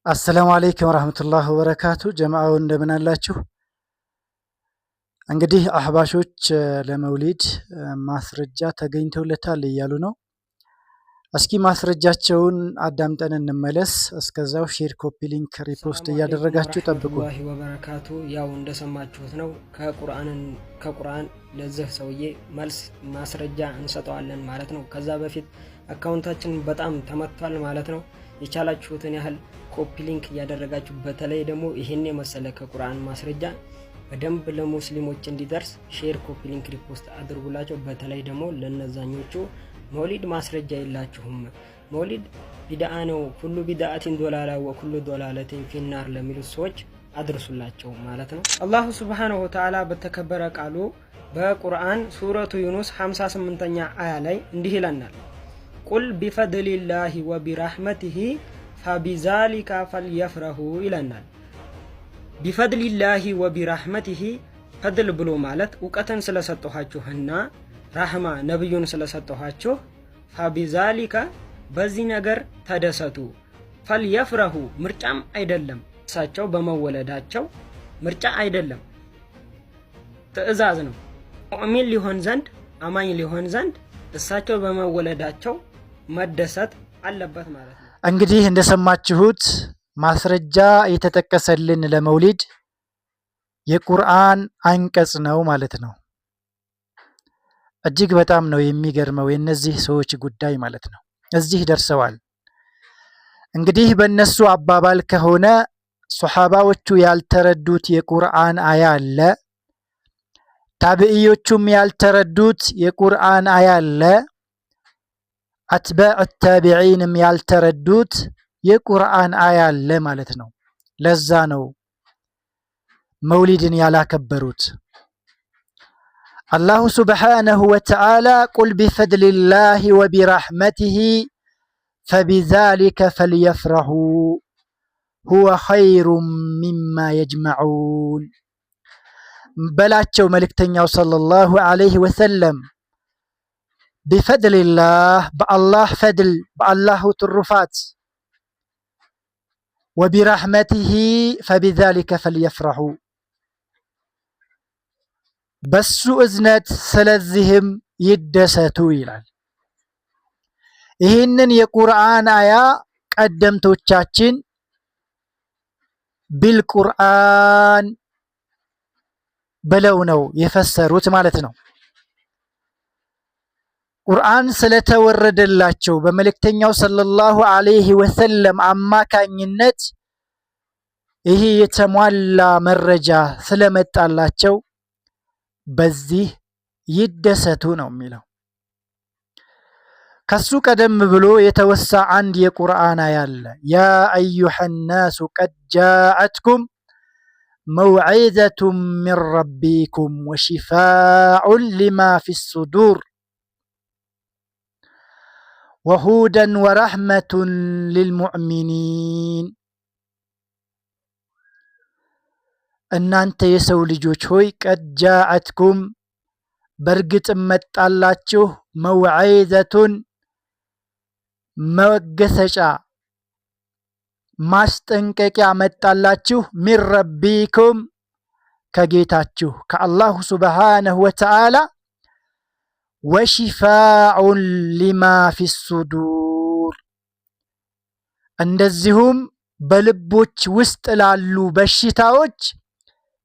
السلام عليكم ورحمة الله وبركاته። ጀማዓው እንደምን አላችሁ? እንግዲህ አህባሾች ለመውሊድ ማስረጃ ተገኝተውለታል እያሉ ነው። እስኪ ማስረጃቸውን አዳምጠን እንመለስ። እስከዛው share፣ copy link፣ repost السلام عليكم እያደረጋችሁ ورحمة ጠብቁ። الله وبركاته። ያው እንደሰማችሁት ነው። ከቁርአን ለዚህ ሰውዬ መልስ ማስረጃ እንሰጠዋለን ማለት ነው። ከዛ በፊት account ኣችን በጣም ተመቷል ማለት ነው። የቻላችሁትን ያህል copy link እያደረጋችሁ፣ በተለይ ደግሞ ይሄን የመሰለ ከቁርአን ማስረጃ በደንብ ለሙስሊሞች እንዲደርስ share፣ copy link፣ repost አድርጉላቸው። በተለይ ደግሞ ለነዛኞቹ መውሊድ ማስረጃ የላችሁም፣ መውሊድ ቢድአ ነው፣ كل بدعة ضلالة وكل ضلالة في النار ለሚሉት ሰዎች አድርሱላቸው ማለት ነው። الله سبحانه وتعالى በተከበረ ቃሉ በቁርአን ሱረቱ ዩኑስ 58ኛ አያ ላይ እንዲህ ይለናል፦ قل بفضل الله وبرحمته فبذلك فليفرحوا ይለናል። بفضل الله وبرحمته፣ فضل ብሎ ማለት እውቀትን ስለሰጠኋችሁና ራህማ ነብዩን ስለሰጠኋችሁ፣ فبذلك በዚህ ነገር ተደሰቱ፣ فليفرحوا ምርጫም አይደለም፣ እሳቸው በመወለዳቸው ምርጫ አይደለም፣ ትዕዛዝ ነው። ሙእሚን ሊሆን ዘንድ፣ አማኝ ሊሆን ዘንድ እሳቸው በመወለዳቸው መደሰት አለበት ማለት ነው። እንግዲህ እንደሰማችሁት ማስረጃ የተጠቀሰልን ለመውሊድ የቁርአን አንቀጽ ነው ማለት ነው። እጅግ በጣም ነው የሚገርመው የእነዚህ ሰዎች ጉዳይ ማለት ነው። እዚህ ደርሰዋል። እንግዲህ በእነሱ አባባል ከሆነ ሶሐባዎቹ ያልተረዱት የቁርአን አያ አለ፣ ታብዕዮቹም ያልተረዱት የቁርአን አያ አለ፣ أتباع التابعين ም ያልተረዱት የቁርአን አያ አለ ማለት ነው። ለዛ ነው መውሊድን ያላከበሩት። الله سبحانه وتعالى قل بفضل الله وبرحمته فبذلك فليفرحوا هو خير مما يجمعون በላቸው መልእክተኛው صلى الله عليه وسلم፣ بفضل الله በአላህ ፈድል፣ በአላሁ ትሩፋት፣ وبرحمته فبذلك فليفرحوا በሱ እዝነት ስለዚህም ይደሰቱ ይላል። ይህንን የቁርአን አያ ቀደምቶቻችን بالقرآن ብለው ነው የፈሰሩት ማለት ነው። ቁርአን ስለተወረደላቸው በመልእክተኛው صلى الله عليه وسلم አማካኝነት ይህ የተሟላ መረጃ ስለመጣላቸው በዚህ ይደሰቱ ነው የሚለው። ከሱ ቀደም ብሎ የተወሳ አንድ የቁርአን አያ አለ። يا أيها الناس قد جاءتكم موعظة من ربكم وشفاء لما في الصدور وهدى ورحمة للمؤمنين። እናንተ የሰው ልጆች ሆይ፣ قد جاءتكم በእርግጥም መጣላችሁ፣ موعظة መገሰጫ ማስጠንቀቂያ መጣላችሁ፣ من ربكم ከጌታችሁ ከ الله سبحانه وتعالى፣ وشفاء لما في الصدور እንደዚሁም በልቦች ውስጥ ላሉ በሽታዎች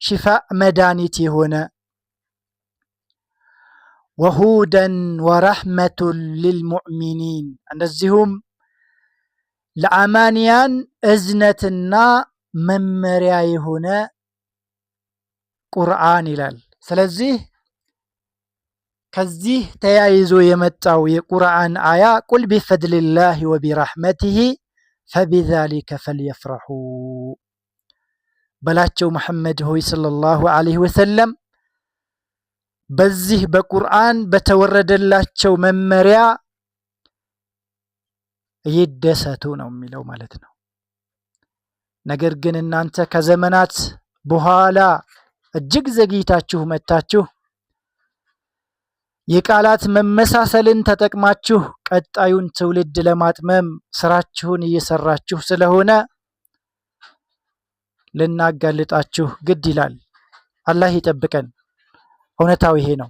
شفاء መድኃኒት የሆነ፣ وهدى ورحمة للمؤمنين እንደዚሁም ለአማንያን እዝነትና መመሪያ የሆነ ቁርአን ይላል። ስለዚህ ከዚህ ተያይዞ የመጣው የቁርአን አያ قل بفضل الله وبرحمته فبذلك فليفرحوا በላቸው መሐመድ ሆይ صلى الله عليه وسلم፣ በዚህ በቁርአን በተወረደላቸው መመሪያ ይደሰቱ ነው የሚለው ማለት ነው። ነገር ግን እናንተ ከዘመናት በኋላ እጅግ ዘግይታችሁ መጥታችሁ የቃላት መመሳሰልን ተጠቅማችሁ ቀጣዩን ትውልድ ለማጥመም ስራችሁን እየሰራችሁ ስለሆነ ልናጋልጣችሁ ግድ ይላል። አላህ ይጠብቀን። እውነታው ይሄ ነው።